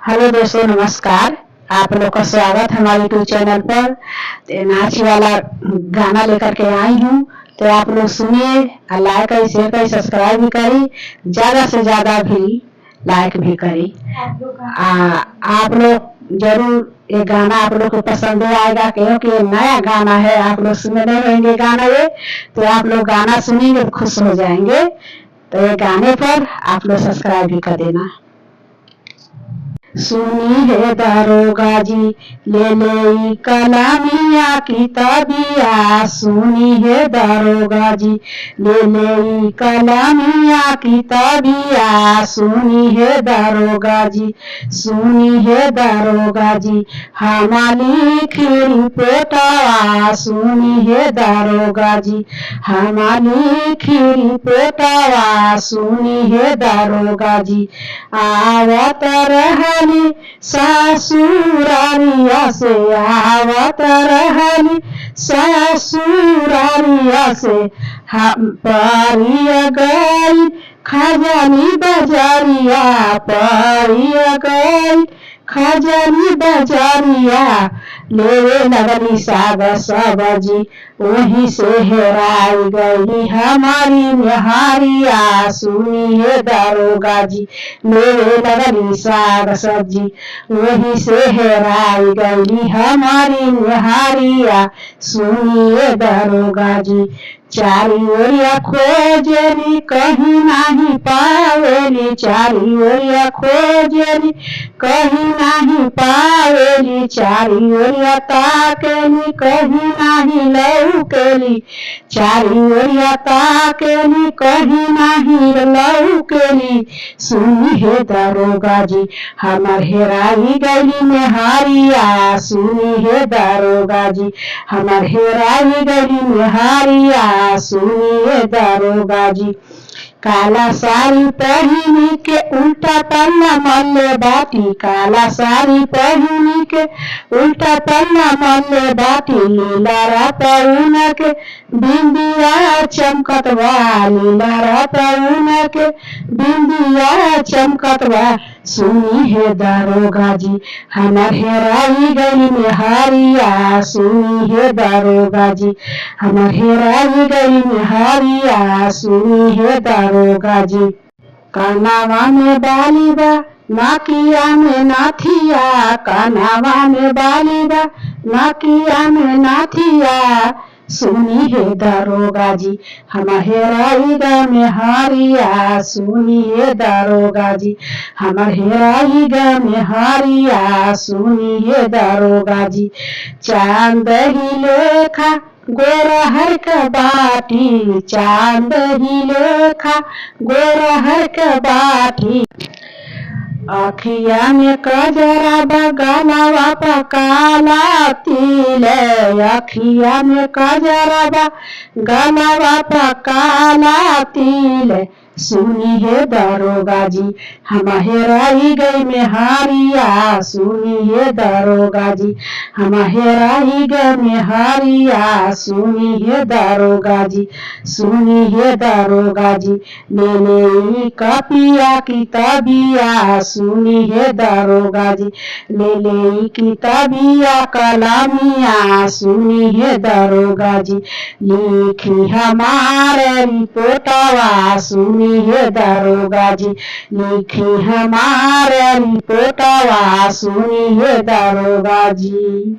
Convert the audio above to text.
Hello दोस्तों, नमस्कार। आप लोग का स्वागत है हमारे यूट्यूब चैनल पर। तो नाच वाला गाना लेकर के आई हूँ, तो आप लोग सुनिए और लाइक करी, शेयर करी, सब्सक्राइब भी करी, ज़्यादा से ज़्यादा भी लाइक भी करी। आप लोग जरूर ये गाना आप लोग को पसंद आएगा, क्योंकि ये नया गाना है, आप लोग सुने नहीं होंगे गाना ये, तो आप लोग गाना सुनेंगे तो खुश हो जाएंगे। तो ये गाने पर आप लोग सब्सक्राइब भी कर देना। सुनी है दारोगा जी, ले ले कलामिया की तबिया। सुनी है दारोगा जी, ले ले कलामिया की तबिया। सुनी है दारोगा जी, सुनी है दारोगा जी, हमारी खीरी पेटावा। सुनी है दारोगा जी, हमारी खीरी पेटावा। सुनी है दारोगा जी, आवत रहली ससुरारिया से, आवत रहली ससुरारिया से, हम परिया गई खजानी बजारिया, परिया गई खजानी बजारिया, लेवे लगली साग सब्जी, वहीं से हेराई गई हमारी निहारिया। सुनी है दारोगा जी, लेवे लगली साग सब्जी, वहीं से हेराई गई हमारी निहारिया। सुनिए दारोगा जी, चारी ओरिया खोजली कहीं नाही पावेली, चारी ओरिया खोजली कहीं नाही पावेली, चारी ओरिया ताकेली कहीं नाही लौकेली, चारी ओरिया ताकेली कहीं नाही लौकेली। सुनी हे दारोगा जी, हमर हेराई गईली मेहारिया। सुनी हे दारोगा जी, हमर हेराई गईली मेहारिया। सुनिए दारोगा जी, काला साड़ी पहिनी के उल्टा पन्ना मल्ले बाटी, काला साड़ी पहिनी के उल्टा पन्ना मल्ले बाटी, लीला रतउन के बिंदिया चमकत बा, लीला रतउन के बिंदिया चमकत बा। सुनी है दारोगा जी, हमर हेराई गई मेहारिया। सुनी है दारोगा जी, हमर हेराई गई मेहारिया। सुनी है दारोगा जी, कनावा में बाली बा नाकिया में नाथिया, कनावा में बाली बा नाकिया में नाथिया। सुनी है दारोगा जी, हम हेराई गा मेहारिया। सुनी है दारोगा जी, हम हेराई गा मेहारिया। सुनी है दारोगा जी, चांद ही लेखा गोरहर के बाटी, चांद ही लेखा गोरहर के बाटी, अखिया में कजरा बगलवा पकाला तिल, अखिया में कजरा गलवा पकाला तिल। सुनी है दारोगा जी, हम हेराई गई मेहारिया। सुनी है दारोगा जी, हम हेराई गई मेहारिया। सुनी है दारोगा जी, सुनी है दारोगा जी, ले ले कपिया की तबिया। सुनी है दारोगा जी, ले ले किताबिया कलामिया। सुनी है दारोगा जी, लिखी हमारे रिपोर्टवा। सुनी है दारोगा जी, लिखी हमारे रिपोर्टवा। सुनी है दारोगा जी।